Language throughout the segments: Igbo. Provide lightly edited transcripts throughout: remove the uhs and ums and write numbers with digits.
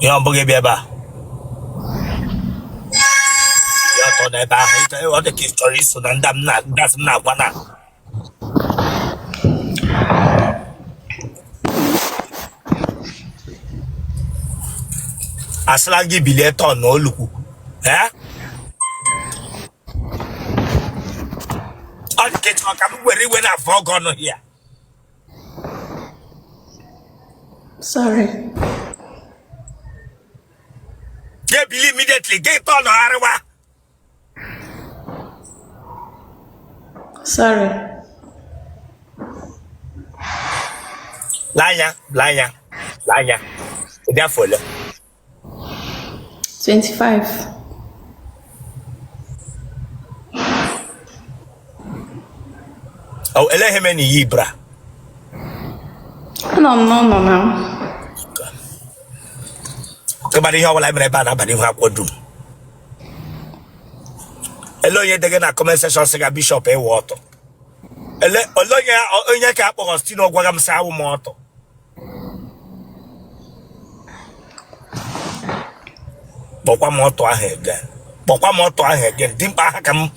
Ihe ọ bụghị bịa ebe a ya ọtọ n'ebe ahụ, ọ dị ka ị chọrọ iso na ndị m na-asị m na-agwa na asịla gị bilie tọọ na olukwu ee ọ dị ka ị chọrọ ka m were iwe na afọ ọgọ ọnụ ya. Sorry. Ga-ebili immediately gị tọọ nọgharịwa. Sorry. Lee anya, lee anya, lee anya. Ị dị afọ ole? 25. Oh, ele ihe mere na i yi bra? Anọ m n'ụlọ na. Ịgbara ihe ọbụla mere ebe a na-aba n'ihu akwụkwọ dum. Ele onye dege na comment section sị ga bishọp ị wụ ọtụ. Ele ole onye onye ka akpọrọ Stino gwara m sị awụ m ọtụ. Kpọkwa m ọtụ ahụ again. Kpọkwa m ọtụ ahụ again. Dimkpa aha ka m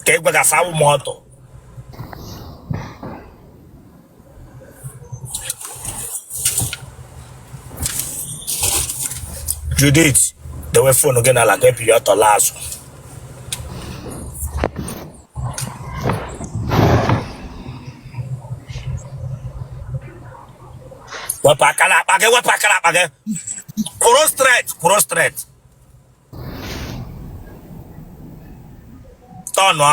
ka ị gwagasị awụ m ọtụ. Judith, dewe phone gị n'ala ka epiri ọtọ laa azụ. Wepụ aka n'akpa gị, wepụ aka n'akpa gị. Kwụrụ straight, kwụrụ straight. Tọnụọ.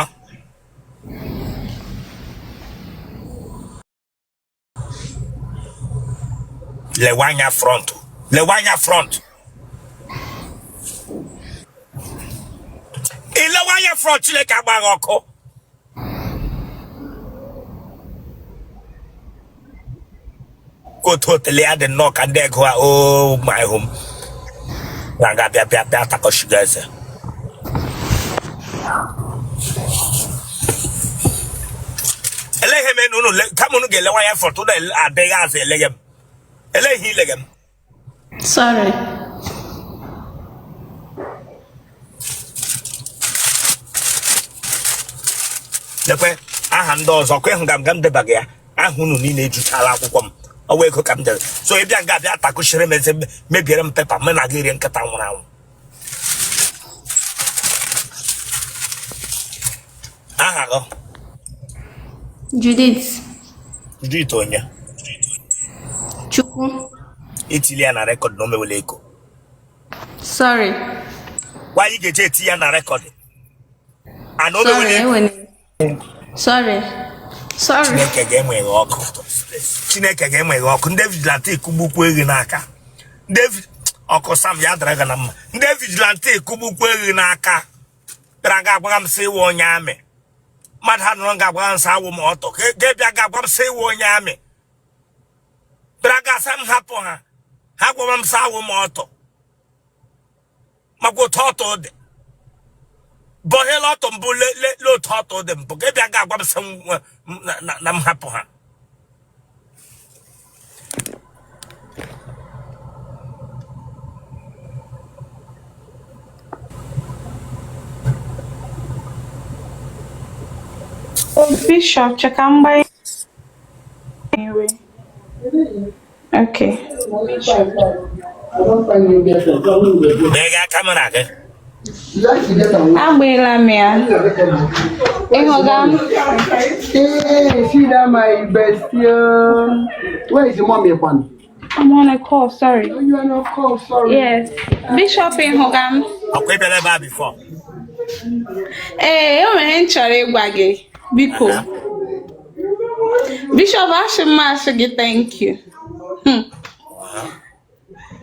Lewe anya front, lewe anya front. I lewe anya front, Chineke agba gị ọkụ. Otu otele ya dị nnọọ ka ndị ego a. Oh my home na ga bịa bịa bịa takọshiga eze. Ele ihe mere na unu kama unu ga-elewa anya front, unu adịghị azụ eleghe m. Ele ihe ileghe m? Sorry. Lekwe aha ndị ọzọ kwa ịhụ ga m ga m debaghị ya. Aha unu niile ejuchala akwụkwọ m. Ọwa ego ka m dere. So ị bịa nga bịa takụchiri m eze, mebiere m paper m na gị rie nkịta nwụrụ anwụ. Aha gị? Judith. Judith onye? Chukwu. Itili ya na record na o mewela ego. Sorry. Why ị ga-eji eti ya na record? Ana o mewela Sorry, ego. enwere. Sorry. Sorry. Chineke ga-enwe gị ọkụ. Chineke ga-enwe gị ọkụ. Ndị vigilante ekugbukwu gị n'aka. Ndị ọkụ Sam ya dara gị na mma. Ndị vigilante ekugbukwu gị n'aka. Bịara nga agwa m sị ị wụ onye army. Mmadụ ha nọrọ nga agwa m sị awụ m ọtọ. Ga-ebịa ga agwa m sị ị wụ onye army. Bịara ga asị m hapụ ha. Ha gwara m sị awụ m ọtọ. Makwa otu ọtọ dị. Bọhela ọtọ mbụ le otu ọtọ dị mbụ. Ga-ebịa ga agwa m sị na m hapụ ha. Oh, Bishop, check m gbanye nri. Okay. Mega camera gị. Agbaela m ya. Ị hụga m? Hey, see that my bestie. Where is the mommy one? I'm on a call, sorry. Oh, you are on a call, sorry. Yes. Bishop, ị hụga m? Ọkwa ị bịara ebe a before. Ee, o nwere ihe m chọrọ ịgwa gị. Biko. Bishop, asị m asị gị thank you.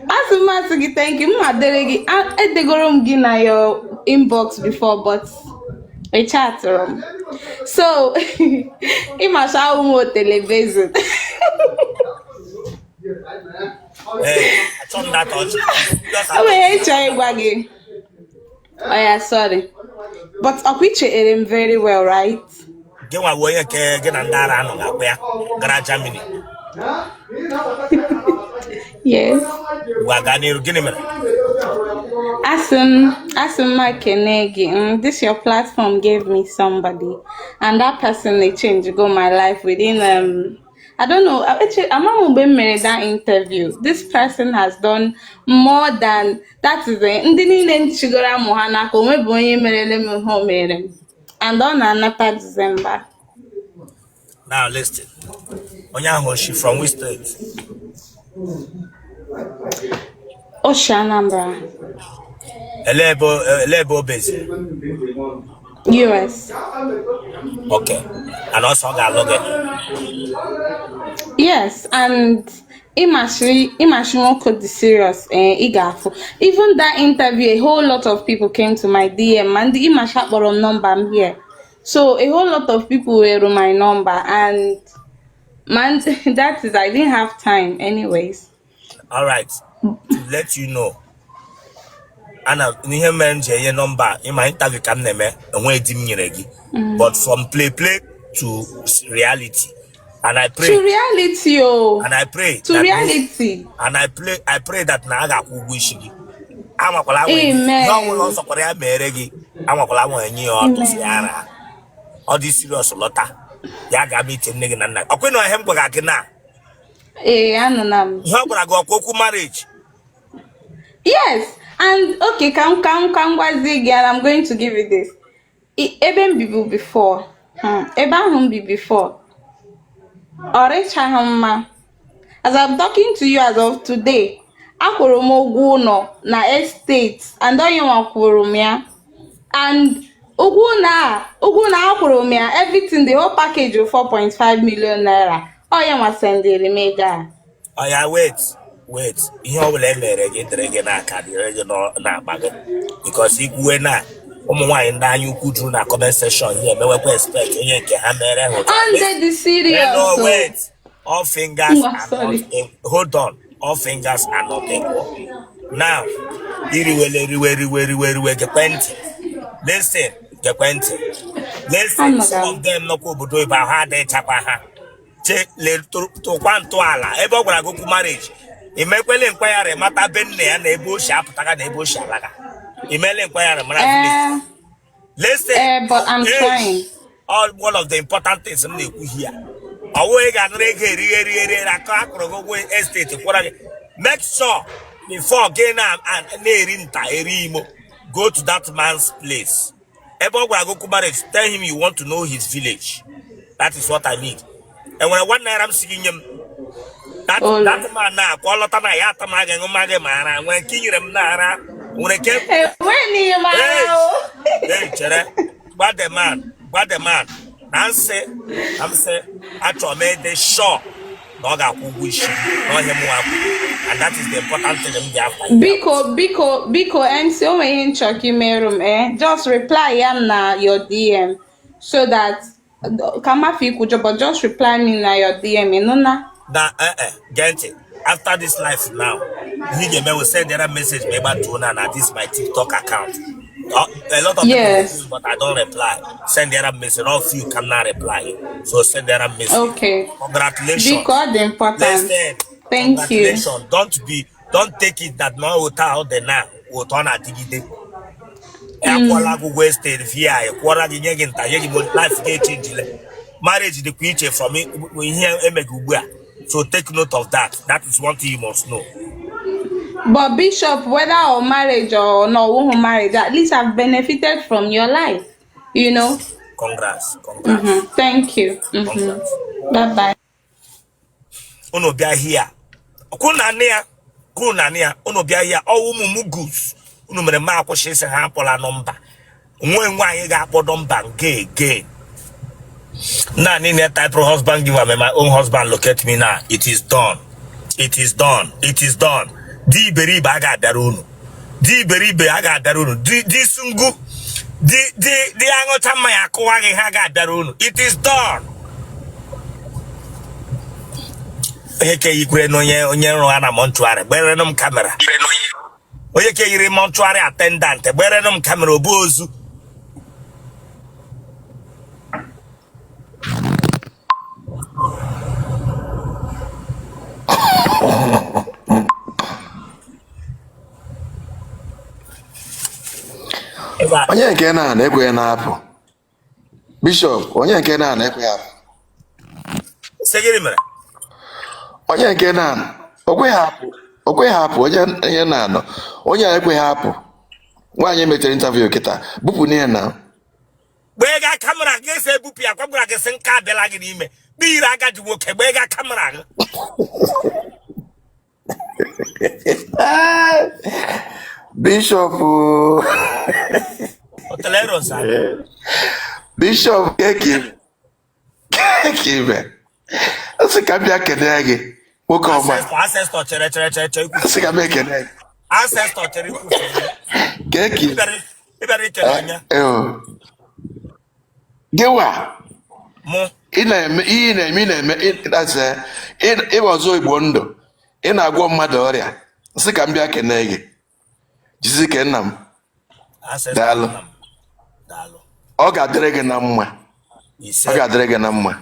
Asị m asị gị thank you. M ma dere gị, edegoro m gị na your inbox before, but ị chatụrụ m. So, ị ma sị awụ m otele basin. Ee, achọ m data ọchị. O nwere ihe m chọrọ ịgwa gị. Oh yeah, sorry. But ọkwa i chere m very well, right? Gị nwa bụ onye nke gị na ndị ara anọ ga-akpụ ya gara Germany. Yes. Gwa gaa n'iru, gịnị mere? Asị m ma kene gị. This your platform gave me somebody, and that person they change go my life within I don't know. Actually, ama m mgbe m mere that interview. This person has done more than that is the ndị niile nchigoro amụ ha n'aka onwe bụ onye merele m ihe o mere m. And ọ na-anata December. Now listen, onye ahụ she from which state? O shi Anambra. Ele ebe o bezi? US. Okay, and also ọ ga-alụ gị? Yes, and ịmashi nwoke dị serious, eh, ị ga-afụ. Even that interview, a whole lot of people came to my DM, and ịmashi akpọrọ m nọmba m here. So a whole lot of people were my number, and man, that is, I didn't have time anyways. All right, to let you know, ana ihe mere m ji enye nọmba ịma interview ka m na-eme, enweghị di m nyere gị, but from play play to reality, and I pray To reality, oh. and I pray To that reality. and I pray that na a ga-akwụ ụgwọ isi gị. Anwakwala anwa enye Amen. ihe ọbụla ọ sọkwara ya mere gị, anwakwala anwa enye ya ọtụsị ya ara. Ọ dị serious lọta ya ga ite nne gị na nna gị. Ọkwa ịnọ ihe m gwara gị na Ee, anụla m. ihe ọ gwara gị ọkwa okwu marriage? Yes, and okay, ka m gwazie gị, and I'm going to give you this. Ebe m bibu before, ebe ahụ m bi before, ọ rịchaghị mma. As I'm talking to you as of today, akwụrụ m ụgwọ ụlọ na estate, and onye nwa kwụrụ m ya. And ụgwọ ụlọ akwụrụ m ya, everything, the whole package of 4.5 million naira. Onye nwa sendịrị m ego a. Ọ ya, wait, wait, ihe ọ bụla e mere gị dịrị gị n'aka, dịrị gị n'akpa gị, because ikwuwe na ụmụ nwaanyị ndị anya ukwu juru na comment section ihe emewekwa expect onye nke ha mere ha otu a. Ndị dị serious. No, O. wait. All fingers Ngwa, are sorry. not hold on. All fingers are not equal. Now, iriwele riwe riwe riwe riwe, gekwe ntị. Listen, gekwe ntị. Listen, Anọga some m. of them nọkwa obodo oyibo ahụ adịchakwa ha. Che le tụkwa ntọala ebe ọ gwara gị okwu marriage. Imekwele nkwanyarị mata be nne ya na ebe o si apụtaga na ebe o si alaga. Imele nkwanyarị mara village. Eh, Listen. eh, but I'm Age, trying. All one of the important things m na-ekwu here. Ọwụ ị ga-anara ego eri eri eri eri akọ akụrụ gị ụgwọ estate kwụra gị. Make sure before gị na-eri nta eri imo, go to that man's place. Ebe ọ gwara gị okwu marriage, tell him you want to know his village. That is what I need. Enwere 1 naira m si gị nye m. That, Olu. that man na akwa ọ lọta na ya ata m aga ṅụ ma gị ma ara nwere nke i nyere m na ara nwere nke Enweghị ihe m Hey! ara o. Hey, chere. Gwa the man, gwa the man. Na nsị, na nsị, achọrọ m ịdị sure na ọ ga-akwụ ụgwọ isi n'ọhịa m nwa kwuru. And that is the important thing m ji afọ. Biko, biko, biko, MC, o nwere ihe nchọ ka imerụ m, eh? Just reply ya m na your DM so that ka m afọ ikwujọ, but just reply me na your DM, ị nụ na? Na gee ntị. After this life now, ihe ị ga-eme will send them message ma ị gbatuo na this my TikTok account. A lot of people Yes. but I don't reply. Send them message. All few cannot reply. So send them message. Okay. Congratulations. Biko, ọ dị important. Listen. Thank you. Congratulations. Don't take it that no ụta ọ dị na ụtọ na-adịgide. Akwụọla gị ụgwọ estate VI, kwụọra gị, nye gị nta, nye gị life ga-echenjile. Marriage dịkwa iche from ihe emegị ugbu a. So take note of that. That is one thing you must know. But Bishop, whether or marriage or no marriage, at least I've benefited from your life. Congrats. Congrats. Thank you. Congrats. Bye bye. Unu bịa hia, kwụ na nne ya, kwụ na nne ya, unu bịa hia ọwụ ụmụ mugus unu mere mma akwụsị isi ha akpọla nọmba. Nwe nwaanyị ga-akpọ nọmba nke again. Naanị na type husband giver, may my own husband locate me now. It is done, it is done, it is done. Di iberibe a ga-abịara unu, di iberibe a ga-abịara unu, di sungu, di aṅụcha mmanya akụwa gị, ha ga-abịara unu. It is done. Onye ke yikwere na onye nrụ ha na mortuary, gberenụ m camera. Onye ke yiri mortuary attendant, gberenụ m camera. Obu ozu. Onye nke na na-ekweghị na-apụ. Bishọp, onye nke na na-ekweghị apụ. Sị gịnị mere? Onye nke na o kweghị apụ, o kweghị apụ, onye onye na-anọ, onye a ekweghị apụ. Nwaanyị mechara interview kịta, bupụ n'ihe na. Gbee ga camera gị esi ebupụ ya, gwa gwara gị sị nka abịala gị n'ime. Kpee agadi nwoke, gbee ga camera gị. Bishọp Bishọp keke ibe asị ka m bịa kene gị nwoke ọma. Ancestor chere chere chere chere ikwu. Asị ka m ekene gị. Ancestor chere ikwu. Keke ibe. Ịbịara ikele onye? Gịwa. Mụ. Ị na-eme ihe ị na-eme ị na-eme ịba ọzọ Igbo ndụ ị na-agwọ mmadụ ọrịa sị ka m bịa kene gị jisi ike nna m. Daalụ. Ọ ga-adịrị gị na mma. Ọ ga-adịrị gị na mma.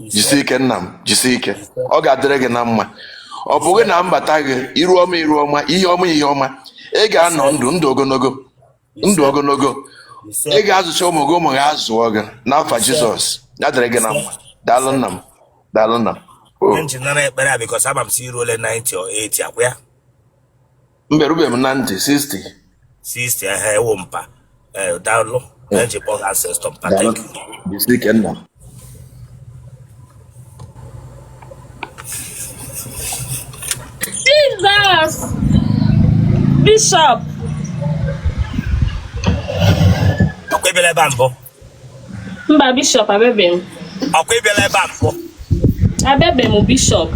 Jisi ike nna m, jisi ike. Ọ ga-adịrị gị na mma. Ọ bụghị na mbata gị iru ọma iru ọma ihe ọma ihe ọma ị ga-anọ ndụ ndụ ogologo ndụ ogologo ị ga-azụcha ụmụ gị ụmụ gị azụọ gị n'afa Jizọs ya dịrị gị na mma. Daalụ nna m, daalụ nna m. Nji nara ekpere a because ama m si iruole 90 or 80 akwụ ya. Mba, erubeghị m 90, 60. 60 ehe ewu mpa. Daalụ. Eji kpọọ gị ancestor mpa. Thank you. Jisi ike nna m. Jesus! Bishop! Ọkwa ịbịala ebe a mbụ? Mba, Bishop, abịabeghị m. Ọkwa ịbịala ebe a mbụ? Abịabeghị m, Bishop.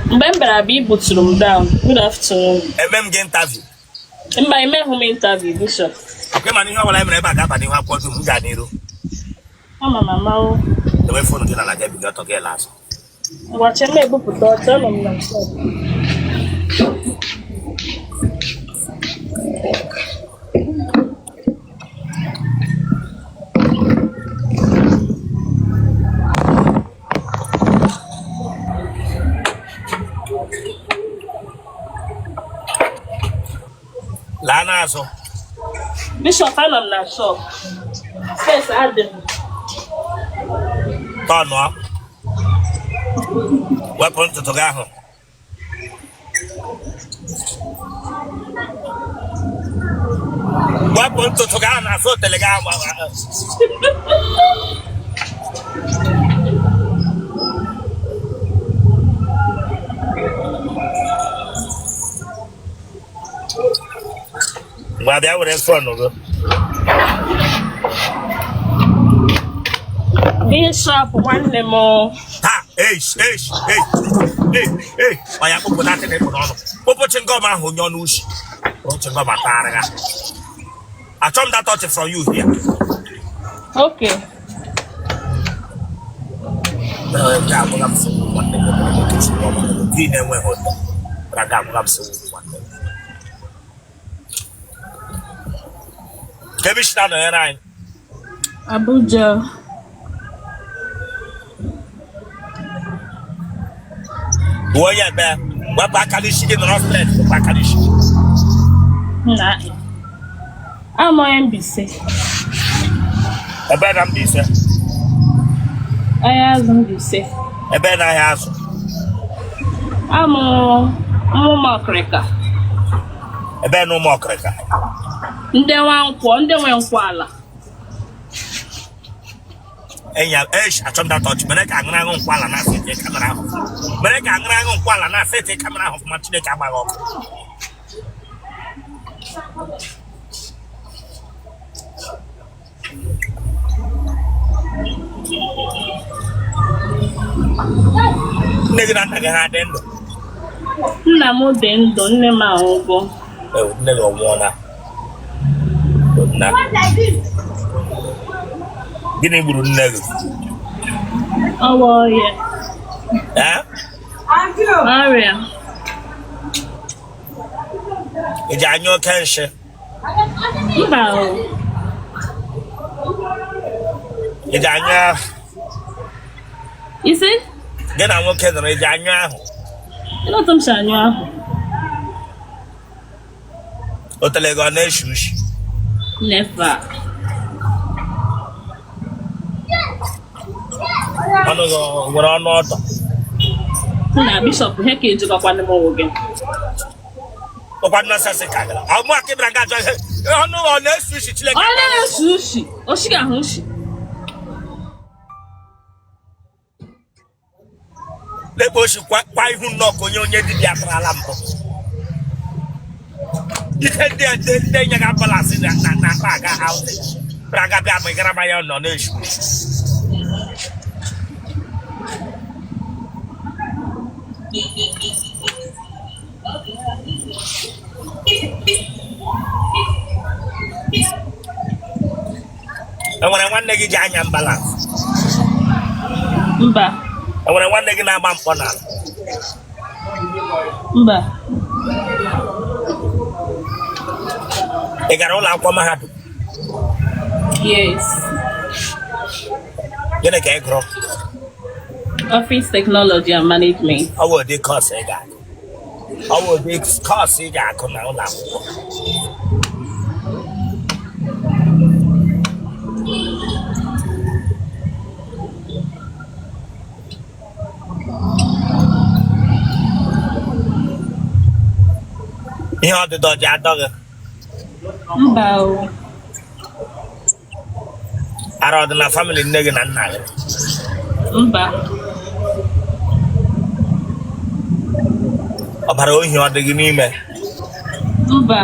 Mgbe m bịara abịa, i buturu m down. Good afternoon. Eme m gị interview? Mba, emeghị m interview, Bishop. Ọkwa ịma na ihe ọbụla e mere ebe a ga-aba n'ihu akwụkwọ dum m gaa n'iru. Ama m amawo. Dewe phone gị n'ala gị ebili ọtọ gị la azụ. Ngwa chee m ebupụta ọcha, anọ m na shop. Laa n'azụ. Bishop, anọ m na shop. Space adịghị. Tọnụọ. Wepụ ntutu gị ahụ. Wepụ ntutu gị ahụ n'azụ otele gị ahụ. Ngwa bịa were phone gị. Bishop nwanne m. Ha, eish, eish, eish, eish, eish. Ọ ya kpụpụta atị na-ekpu n'ọnụ. Kpụpụ chewing gum ahụ onye ọnụ ushi. Kpụrụ chewing gum atagharịga. Achọ m that touch from you here. Okay. Gị na-enweghị ụtọ. Ga-agwụla m sị nwanne m. Kebe isi na-anọnyere anyị. Abuja. Bụ onye ebe wepụ aka n'isi gị nọrọ straight wepụ aka n'isi gị. Na amụ onye Mbaise. Ebe na Mbaise. Ahịa azụ Mbaise. Ebe na ahịa azụ. Amụ Ụmụọkịrịka. Ebe na Ụmụọkịrịka. Ndị nwe nkwọ, ndị nwe nkwọ ala. Enya eish achọ m that touch mere ka aṅụrụ aṅụ nkwọ ala na-asị camera ahụ. Mere ka aṅụrụ aṅụ nkwọ ala na-asị camera ahụ ma Chineke agbaghị ọkụ. Nne gị na nna gị ha dị ndụ? Nna m dị ndụ, nne m anwụgo. Nne gị ọ nwụọla? Nna. Gịnị gburu nne gị? Ọwa ọrịa. Ọrịa. Ị ji anya oke nshị? Mba o. Ị ji anya ahụ? Isi? Gị na nwoke nọrọ, ị ji anya ahụ? Kedu otu m si anyụ ahụ? Otele gị ọ na-eshi ushi? Never. Ọnụ gị ọ nwere ọnụ ọdọ. Nna Bishop, ihe ka ejikọkwana m onwe gị. Ọkwa nonsense ka gara. Ọ mụ aka ịbịara nga ajọ ihe. Ọnụ ọ na-esu isi Chineke. Ọ na-esu ushi, oshi ga-ahụ ushi. Lekpa oshi kwa ihu nnọọ ka onye onye dibịa tarala mbụ. Ike ndị a ndị ndị nye ga balance na na na akpa aga outing. Bịara nga bịa ma ị gara ma ya nọ na-esu isi. Enwere nwanne gị ji anya ambulance? Mba. Enwere nwanne gị na-agba mkpọ n'ala? Mba. Ị gara ụlọ akwụkwọ mahadum? Yes. Gịnị ka ị gụrụ? Office Technology and Management. Ọ bụ ụdị course ị ga-agụ. Ọ bụ ụdị course ị ga-agụ na ụlọ akwụkwọ. Ihe ọdịdọ ji adọ gị? Mba o. Ara ọ dị na family nne gị na nna gị? Mba. Ọbara ohi ọ dị gị n'ime? Mba.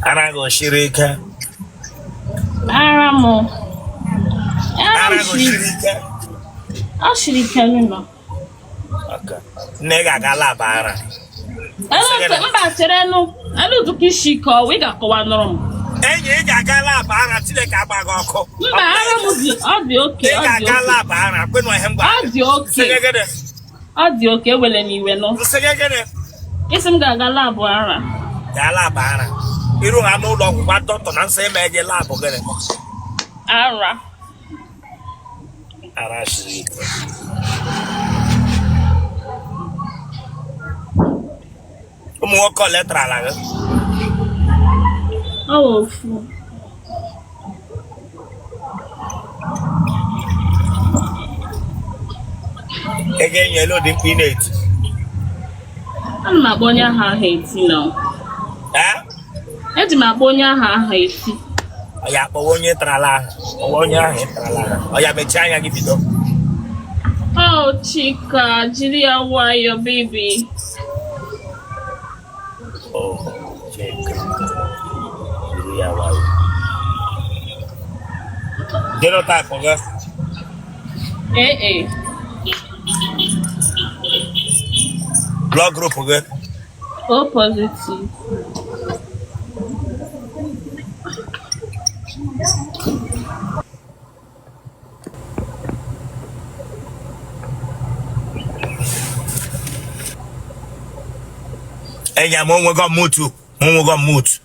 Ara gị o shiri ike? Ara m. Ara Ara m gị o shiri shiri ike? Ọ shiri ike nụ. Nne ị ga-aga lab ara. Mba, cherenụ. Elu ụdịka isi ike ọ ị ga-akọwa nụrụ m. Enyi, ị ga-aga lab ara, Chineke agba gị ọkụ. Mba, ara m dị ọ dị okay, Ị ọ dị ga-aga okay. lab ara, kwenụ ihe m gwara. Ọ dị okay. Ọ dị okay, ewele n'iwe nụ. Nsị gị gịnị? Ị sị m ga-aga lab ara. Gaa lab ara. Iru ha n'ụlọ ọgwụ gwa dọkịta na nsị eme gị lab gịnị? Ara. Ara siri ike. Ụmụ nwoke ole tarala gị? Ọ wụ ofu. Ị ga-enye elu ụdị mkpu ị na-eti. Ana m akpọ onye ahụ aha eti na. Ee? Eji m akpọ onye ahụ aha eti. Ọ ya akpọwa onye tarala ahụ. Kpọwa onye ahụ ị tarala ahụ. Ọ ya mechie anya gị bido. Oh, Chika, jiri ya nwayọọ, baby. Oh, Chika, jiri ya nwayọọ. Genotype gị? AA. Blood group gị? O positive. Enyi m onwego mutu onwego mutu.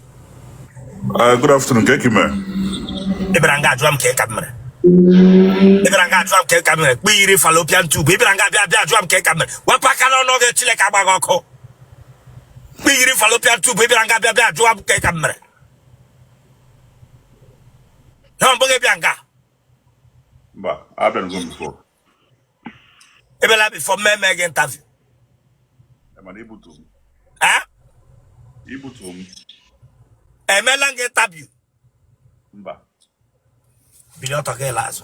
Good afternoon, ka ị mere? Ị bịara nga ajụọ m ka ị ka mere. Ị bịara nga ajụọ m ka ị ka mere. Kpe yiri fallopian tube. Ị bịara nga bịa bịa ajụọ m ka ị ka mere. Wepụ aka n'ọnụ gị, Chineke agba gị ọkụ. Kpe yiri fallopian tube. Ị bịara nga bịa bịa ajụọ m ka ị ka mere. Na ọ bụghị bịa nga. Mba, abịanugo m before. Ị bịala before mmemme gị interview. Mana ibutu m. Eh? Ibutu m. Emela gị interview? Mba. Bilie ọtọ gị laa azụ.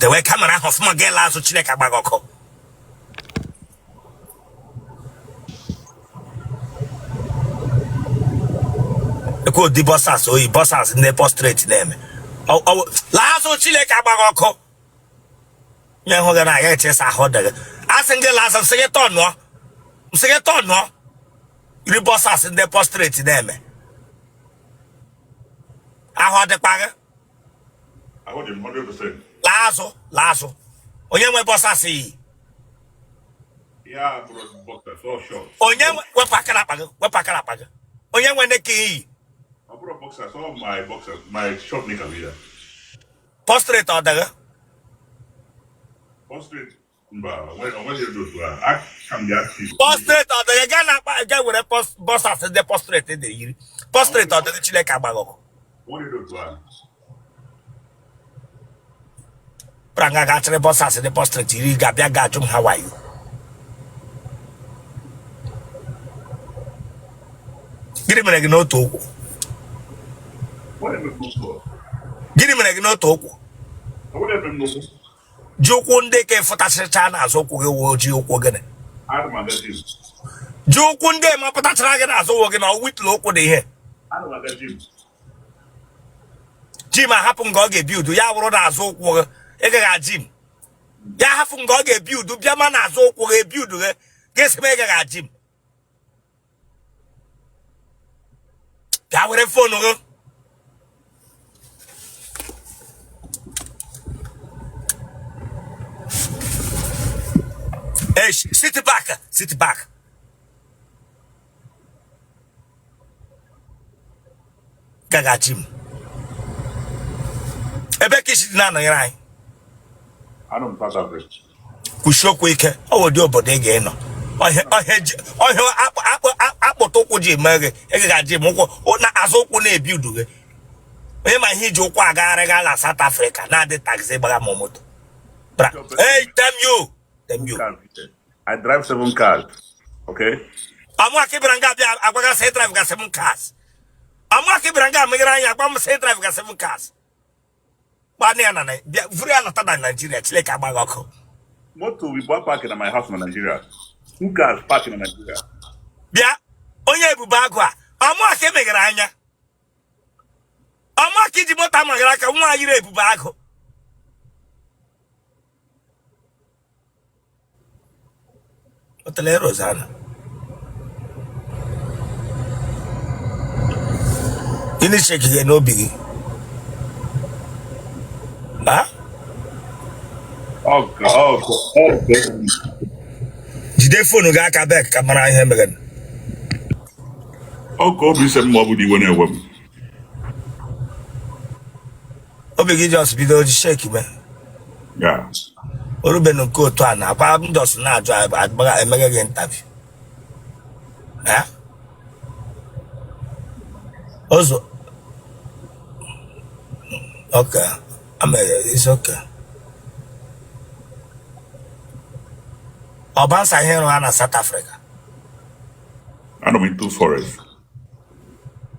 Dewe camera ahụ ọfụma gị laa azụ, Chineke agba gị ọkụ. Ekwe ụdị boxers oyi boxers ndị prostrate na-eme. Laa azụ, Chineke agba gị ọkụ. Nye hụ gị na ya echesa ahụ dị gị. Asị gị laa azụ, m sị gị tọnụọ. M sị gị tọnụọ. Yiri boxers ndị prostrate na-eme. Ahụ ọ dịkwa gị? Ahụ dị m 100%. Laa azụ, laa azụ. Onye nwe boxers yi? Ya bụrụ boxers, all short. Onye nwe wepụ aka n'akpa gị, wepụ aka n'akpa gị. Onye nwe knicker iyi? Ọ bụrụ boxers, all my boxers, my short knicker here. Prostrate ọ dị gị? Prostrate. Mba, onweghị ego otu a. Aka m dị active. Prostrate ọ dịghị gaa na akpa ga were boxers ndị prostrate dị yiri prostrate ọ dịghị Chineke agbaghị ọkụ. Onweghị ego otu a. Pranga ga-achịrị boxers ndị prostrate yiri ga-abịa ga-ajụ m how are you. Gịnị mere gị n'otu ụkwụ? Gịnị mere gị n'otu ụkwụ? Ji ụkwụ ndị ka ịfụtasịcha n'azụ ụkwụ gị wụ ji ụkwụ gịnị? Ji ụkwụ ndị mapụtachara gị n'azụ ụkwụ gị na ọwitụlụ ụkwụ dị ihe gym ahapụ nga ọ ga-ebi udu ya wụrụ n'azụ ụkwụ gị ị gaghị agym ya hapụ nga ọ ga-ebi udu bịa ma n'azụ ụkwụ gị ebi udu gị ga-esi m ị gaghị agym bịa were phone gị Hey, sit back, sit back. Gaga gym. Ebe ka isi dị na-anọnyere anyị. Anọ m South Africa. Kwusie okwu ike, ọ wụ ụdị obodo ị ga-enọ. Ọhịa akpụta ụkwụ ji eme gị, ị gaga gym ụkwụ na azụ ụkwụ na-ebi udu gị. Onye ma ihe iji ụkwụ agagharị gaa na South Africa na-adị taxi gbagha ma moto. Hey, damn you! Damn you. I drive 7 cars. Okay? Ọmụ aka ịbịara nga abịa agwaga sị drive ga 7 cars. Ọmụ aka ịbịara nga amegara anya agwa m sị drive ga 7 cars. Gbanụ ya na bịa vuru ya lọta na Nigeria Chineke agbaghị ọkụ. Moto we bought parking at my house in Nigeria. 2 cars parking in Nigeria. Bịa onye ebube agụ a ọmụ aka emegara anya. Ọmụ aka iji moto amagara aka nwa yiri ebube agụ. Otele Rosanna. Gịnị chekige n'obi gị? Ha? Jide phone gị aka bek ka mara ihe mere. Ọ ka obi se m ma ọ bụ iwe na-ewe m. Obi gị just bido ji shake me. Yeah. Orubenu nke otu a na-akwa m just na-ajụ agbagha emeghe gị interview. Eh? Ozo. Okay. It's okay. Ọ bansa ihe ịrụ ha na South Africa. Anọ m into forest.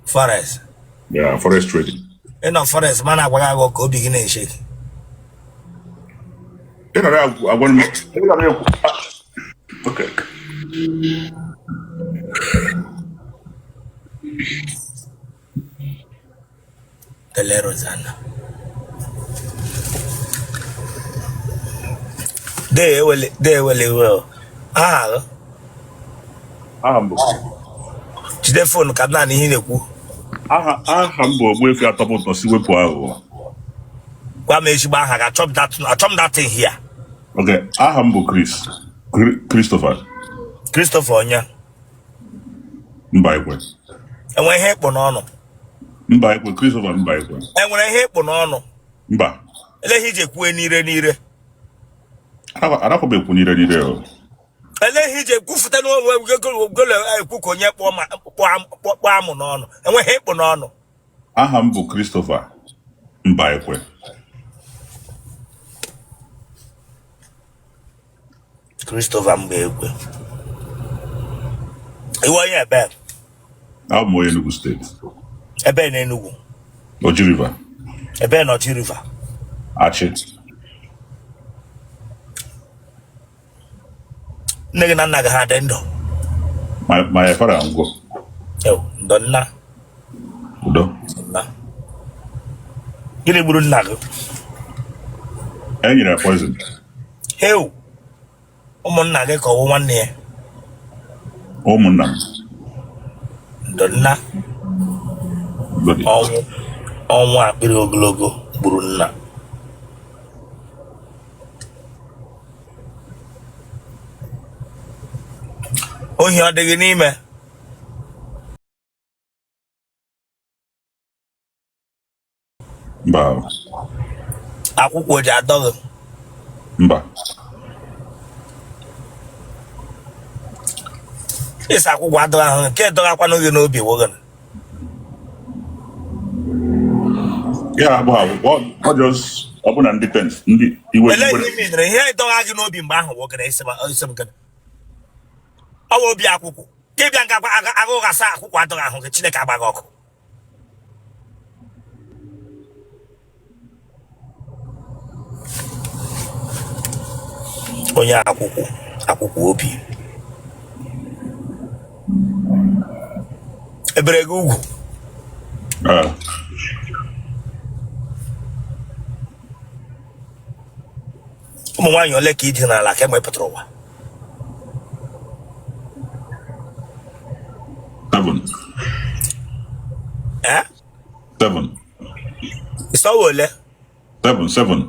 Forest. Yeah, forest trading. Ị nọ forest mana agwaghị agwọ ka obi gị na-eshake. Ị nọrọ agwa m. Ị nọrọ ekwu. Okay. Tele Rosanna. Dee ewele iwe o. Aha gị? Aha m bụ. Jide phone ka naanị ihe ị na-ekwu. Aha m bụ Ogbuefi Atọbụ Ụtọ si wepụ aghụghọ. Gwa m ezigbo aha gị, achọ m that thing here. Okay, aha m bụ Chris. Christopher. Christopher onye? Mbaekwe. Enwere ihe ịkpụ n'ọnụ? Mbaekwe, Christopher Mbaekwe. Enwere ihe ịkpụ n'ọnụ? Mba. Ele ihe iji ekwue n'ire n'ire? Anakwa ekwu n'ire n'ire o. Ele ihe iji ekwufute n'onwe golo ekwu ka onye kpụọ amụ n'ọnụ? Enweghị ịkpụ n'ọnụ? Aha m bụ Christopher Mbaekwe. Christopher Mbaekwe. Iwe onye ebe? Abụ m onye Enugu steeti. Ebe na Enugu? Oji River. Ebe na Oji River? Achị. Nne gị na nna gị ha dị ndụ? My father anwụgo. Ndo nna. Udo. Nna. Gịnị gburu nna gị? E nyere ya poison. Heu. Ụmụnna gị ka ọ wụ nwanne ya? Ụmụnna m. Ndo nna. Ọnwụ akpịrị ogologo gburu nna. Ohi ọ dị gị n'ime? Mba. Akwụkwọ ji adọ gị? Mba. Ị sị akwụkwụ adọghị ahụ nke dọghakwanụ gị n'obi wụ gịnị? Ya abụ akwụkwọ ọ just ọ bụ na ndị tent ndị iwe Elee iwe ihe i mere ihe dọgha gị n'obi mgbe ahụ wụ gịnị? Ị sị m gịnị? Ọ wụ obi akwụkwụ ka ị bịa nga agụ ghasa akwụkwụ adọghị ahụ gị. Chineke agba gị ọkụ. Onye akwụkwụ akwụkwụ obi e bere gị ugwu. Ụmụ nwaanyị ole ka i dinarala kemgbe ị pụtara ụwa? Seven. Eh? Seven. Ị sị ọ wụ ole? Seven, seven.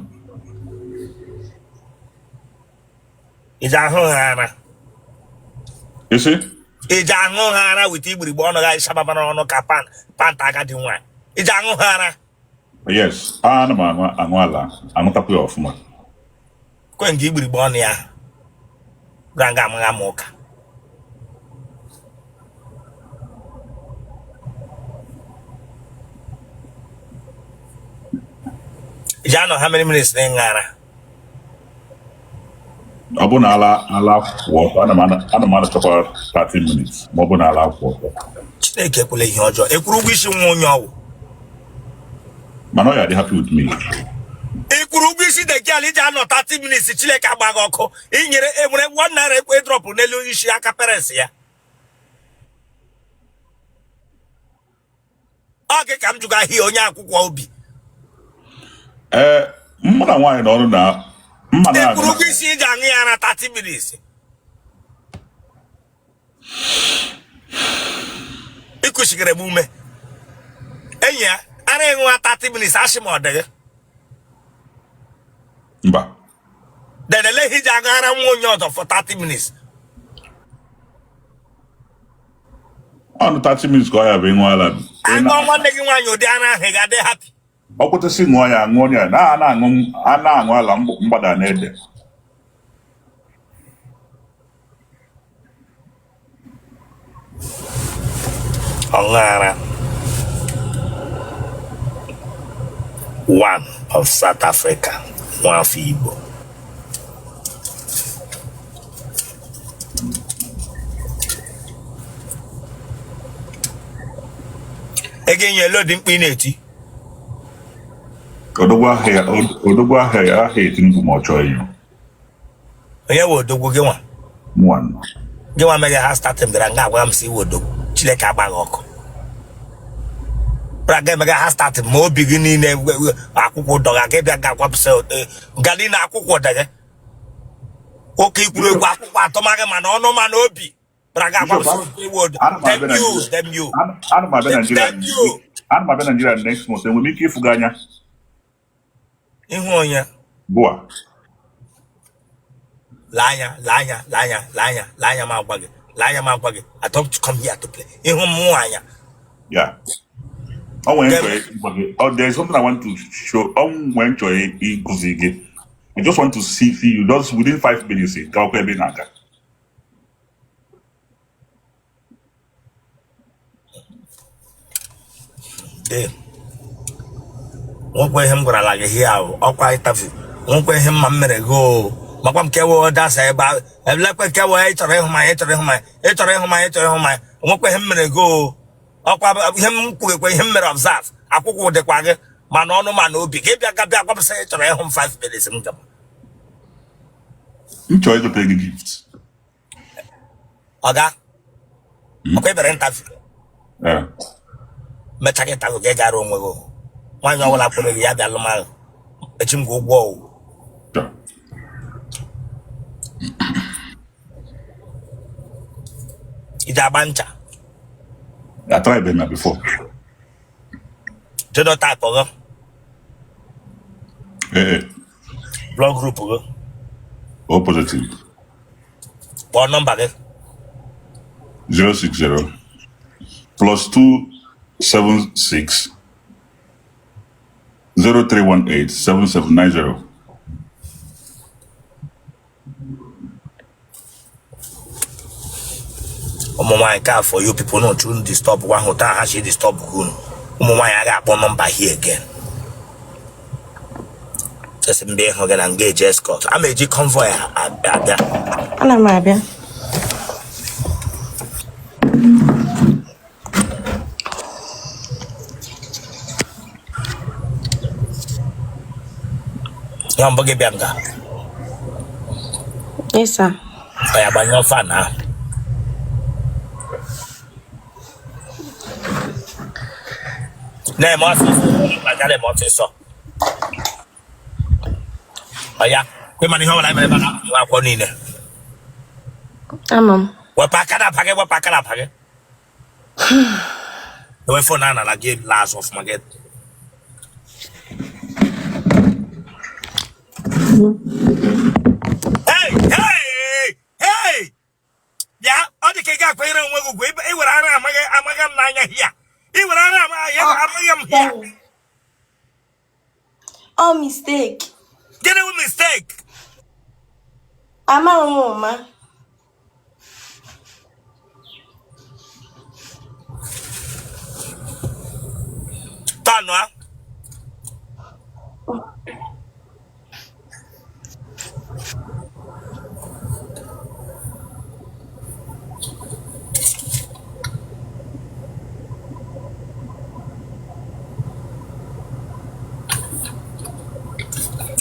Ị ji aṅụ ha ara? Ị sị? Ị ji aṅụ ha ara with igbirigbe ọnụ gị shababara ọnụ ka pan panta agadi nwaanyị. Ị ji aṅụ ha ara? Yes, ana m aṅụ aṅụ ala, aṅụtakwa ya ọfụma. Kwe nke igbirigbe ọnụ ya gara nga amagha m ụka. Ị ji anọ how many minutes na ịṅụ ara? Ọ bụ na ala ala kwụ ọtọ, ana m anọchakwa 30 minutes ma ọ bụ na ala kwụ ọtọ. Chineke ekwela ihe ọjọọ. Ị kwụrụ ụgwọ isi nwa onye ọ wụ? Mana ọ ya dị happy with me. Ị kwụrụ ụgwọ isi the girl i ji anọ 30 minutes? Chineke agba gị ọkụ. Ị nyere enwere 1 naira ekwe drop n'elu isi aka parents ya. Ọ gị ka m jụga ahịa onye akwụkwụ obi. Ee, mụ na nwaanyị nọ ọrụ na mma Ị na kwụrụ ụgwọ isi i ji aṅụ ya ara 30 minutes? Ị kụchigere m ume enyi ya ara ịṅụwa 30 minutes asị m ọ dịghị. Mba. Then ele ihe i ji aṅụ ara nwa onye ọzọ for 30 minutes? Ọnụ 30 minutes ka ọ ya bụ ịṅụ ala. Aṅụọ nwanne gị nwaanyị ụdị ara ahụ, ị ga-adị happy? Ọ kwụtasị ṅụọ ya, ṅụọ ya na a na-aṅụ a na-aṅụ ala mgbada na ede. Ọṅụ ara one of South Africa, nwafọ Igbo. Ego enyi elu dị mkpu ị na-eti. Odogwu ahịa ya aha eti mkpu ma ọ chọọ ịnyụ. Onye wụ odogwu? Gị nwa? Mụnwa. Gị nwa meghe ha starting bịara nga agwa m sị ị wụ odogwu. Chineke agba gị ọkụ. Bịara ga emeghe ha starting ma obi gị niile akwụkwụ dọga gị bịa ga agwa m sị nga niile akwụkwụ dọga. Nwoke ikwuru ekwu akwụkwụ atụmaghị ma na ọnụ ma na obi. Bịara ga agwa m sị ị wụ odogwu. Damn you, damn you. Ana m abịa Nigeria. Damn you. Ana m abịa Nigeria next month. Enwere m ike ịfụ gị anya? Ihu onye? Gụa. Lee anya, lee anya, lee anya, lee anya, lee anya ma gwa gị. Lee anya ma gwa gị. I don't come here to play. Ihu m anya. Yeah. O nwere nchọ ịgwa gị. Oh, there is something I want to show. O nwere nchọ ịgụzi gị. I just want to see you just within 5 minutes. Gawakwa ebe ị na-aga. Ee. Nwekwa ihe m gwarala gị here ahụ ọkwa interview. Nwekwa ihe mma m mere gị o. Makwa m kewe dasa ebe ahụ. Elekwe kewe ị chọrọ ịhụ m anya, ị chọrọ ịhụ m anya, ị chọrọ ịhụ m anya, ị chọrọ ịhụ m anya. Nwekwa ihe m mere gị o. Ọkwa ihe m kwughekwa ihe m mere observe. Akwụkwụ dịkwa gị ma na ọnụ ma na obi. Gị bịa ga bịa gwa m sị ị chọrọ ịhụ m 5 minutes m gaba. M chọrọ ịgote gị gift. Ọga, ọkwa ị bịara interview? Ee. Mechaa gị interview gị gara onwe gị. Nwaanyị ọbụla kwere gị ya bịa lụma gị. Echi m gị ụgwọ o. Sure. I ji agba ncha? I tried na before. Genotype gị? Ee. Blood group gị? O positive. Kpọọ nọmba gị. 060 plus 276 0318 7790. Ụmụ nwaanyị ka for you people no to disturb gwa hụ taa ha si disturb unu. Ụmụ nwaanyị agaghị akpọ nọmba here again. Sị m bịa ịhụ gị na nga eji escort. A ma eji convoy abịa. Ana m abịa. Ya mbụ gị bịa nga. Yes, sir. Ọ ya gbanyụọ fan ahụ. Na-eme ọsịsọ, na-eme ọsịsọ. Ọ ya, kwe mana ihe ọbụla mere ebe a na-akwụ akwụkwọ niile. Ama m. Wepụ aka na apa gị, wepụ aka na apa gị. Ewe phone a nala gị laa azụ ọfụma gị. Hey, hey, hey! Bịa, ọ dị ka ị ga-akwanyere onwe gị ugwu. Ị were ara amaghị amaghị m n'anya hia. Ị were ara amaghị amaghị m hia. Ọ mistake. Gịnị wụ mistake? Amaghị m ụma. Tọnụ a.